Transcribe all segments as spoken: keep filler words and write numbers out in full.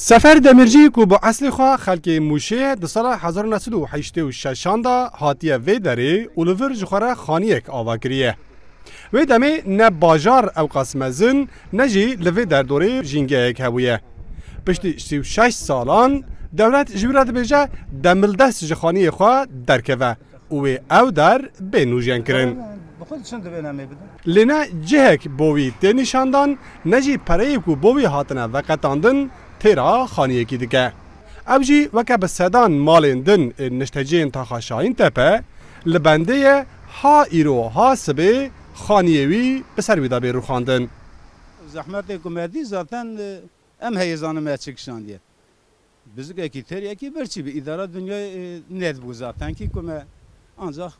Sefer Demircî ku bi eslê xwe xelkê Mûşê ye, di sala hezar û neh sed û heştê û şeşan de hatiye vê derê û li vir ji xwe re xaniyek ava kiriye. Wê demê ne bajar ewqas mezin, ne jî li vê derdorê jîngehek hebûye. Piştî sî û şeş salan dewlet ji wî re dibêje demildest ji xaniyê xwe derkeve û wê ew der bê nûjenkirin. Bi xwe diçin divê nemê bidin. Lê ne cihek bo wî tê nîşandan, ne jî pereyê ku bo wî hatine veqetandin têra xaniyekî dike. Ew jî weke bi sedan malên din ên niştecihên taxa Şahîntepe li bendê ye, ha îro ha sibê xaniyê wî bi ser wî de bê rûxandin. Zehmetê ku me dî zaten, e, em heye zanin me çi kişandiye. Bizikekî teriyekî birçî bi îdara dinyayê, e, nedibû zaten kî ku me ancak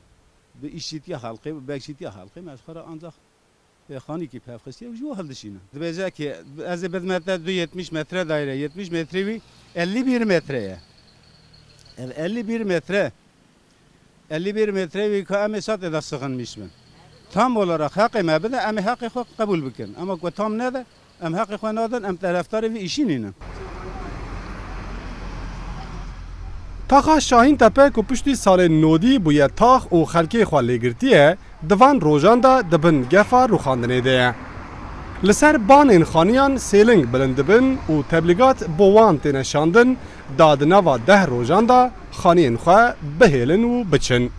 bi îşîtiya xelkê, bi bekşîtiya xelkê me ji xwe re ancak, e, xanîkî pevxistiye û ji we hildişîne. Dibêje ki ez ê bidime te du yetmiş metre daire, yetmiş metre wî elli bir metre ye. Ev elli bir metre, elli bir metre wî ka em ê şatê de sixinmiş bin. Tam olarak heqê me bide, em ê heqê xwe qebûl bikin. Ama ku tam nede, em heqê xwe nadin, em terefdarê vî îşî nînin. Taxa Şahîntepe ku piştî salên nodî bûye tax û xelkê xwe lê girtiye, di van rojan de di bin gefa rûxandinê de ye. Li ser banên xaniyan sêling bilind dibin û teblîgat bo wan têne şandin, da di nava deh rojan de xaniyên xwe bihêlin û biçin.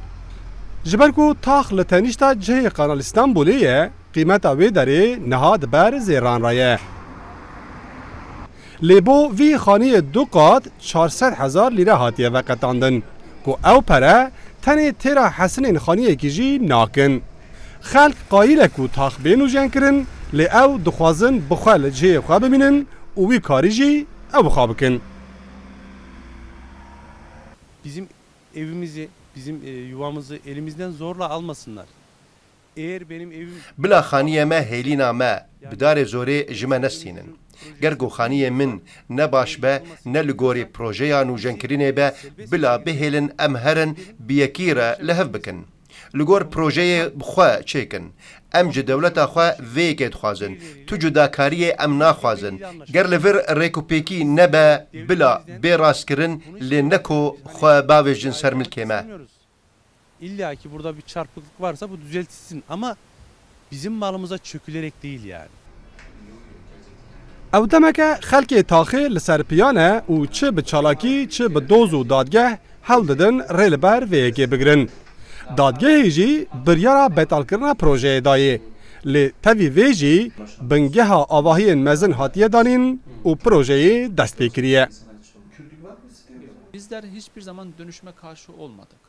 Ji ber ku tax li tenîşta cihê Kanal Îstanbulê ye, qîmeta wê derê niha di ber zêran re ye. Lê bo vî xaniyê du qat çar sed hezar lîre hatiye veqetandin, ku ew pere tenê têra hesinên xaniyekî jî nakin. Xelk qayîl e ku tax bê nûjenkirin, lê ew dixwazin bi xwe li cihê xwe bimînin û wî karî jî ew bi xwe bikin. Bizim evimizi, bizim, e, yuvamızı elimizden zorla almasınlar. Eğer benim evim... Bila xaniyê me hêlîna me bi darê zorê ji me nestînin. Ger ku xaniyê min ne baş be, ne li gorî projeya nûjenkirinê be, bila bihêlin em herin bi yekî re li hev bikin. Li gor projeyê bi xwe çêkin. Em ji dewleta xwe vê yekê dixwazin. Tu cudakariyê em naxwazin. Ger li vir rêkûpêkî nebe, bila bê rastkirin, lê ne ku xwe bavêjin ser milkê me. İlla ki burada bir çarpıklık varsa bu düzeltilsin ama bizim malımıza çökülerek değil yani. Ew demeke xelkê taxê li ser piya ne û çi bi çalakî, çi bi doz û dadgeh hewl didin rê li ber vê yekê bigirin. Dadgehê jî biryara betalkirina projeyê dayê. Lê tevî vê jî bingeha avahiyên mezin hatiye danîn û projeyê dest pê kiriye. Bizler hiçbir zaman dönüşüme karşı olmadık.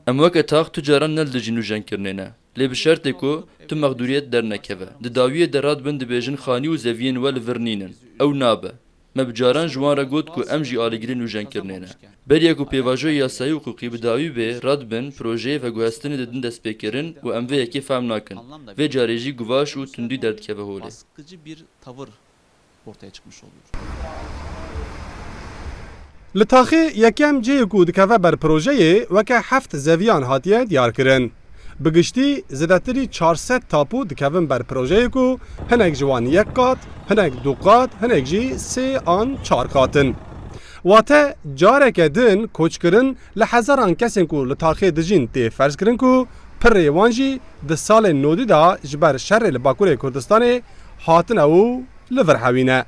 Em weke tax tu caran ne li dijî nûjenkirinê ne. Lê bi şertê ku tu mexdûriyet dernekeve. Di dawiyê de radibin dibêjin xanî û zeviyên we li vir nînin. Ew nabe. Me bi caran ji wan re got ku em jî alîgirê nûjenkirinê ne. Beriya ku pêvajoyê yasayî û hiqûqî bi dawî bê, radibin, projeyê veguhestinê didin destpêkirin û em vê yekê fehm nakin. Vê carê jî guvaş û tundî derdikeve holê. Baskıcı bir tavır ortaya çıkmış oluyor. Li taxê yekem cihê ku dikeve ber projeyê weke heft zeviyan hatiye diyarkirin. Bi giştî zêdetirî çar sed tapu dikevin ber projeyê ku hinek ji wan yek qat, hinek du qat, hinek jî sê an çar qat in. Wate careke din koçkirin li hezaran kesên ku li taxê dijîn tê ferzkirin ku pirê wan jî di salên nodî de ji ber şerê li Bakurê Kurdistanê hatine û li vir hewîne.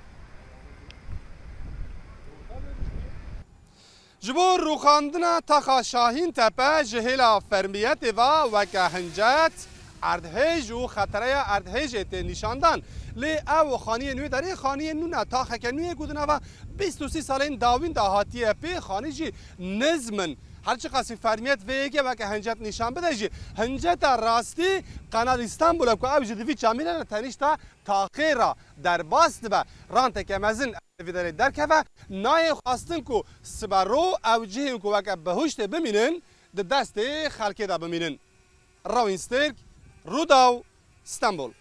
Ji bo rûxandina taxa Şahîntepe ji hêla fermiyetê ve weke hincet, erdhêj û xetereya erdhêjê tê nîşandan. Lê ew xaniyên wê derê xaniyên nû ne, taxeke nû yê ku di nava bîst û sî salên dawîn de hatiye pê, xanî jî nizm in. Her çiqasî fermiyet vê yekê weke hincet nîşan bide jî, hinceta rastî Kanal Îstanbul e ku ew jî di vî çamî de tenîşta taxê re derbas dibe. Ranteke mezin li vî derê derkeve, nayê xwestin ku sibe ro ew cihên ku weke bihuştê bimînin, di destê xelkê de bimînin. Rawîn Stêrk, Rûdaw, Stenbol.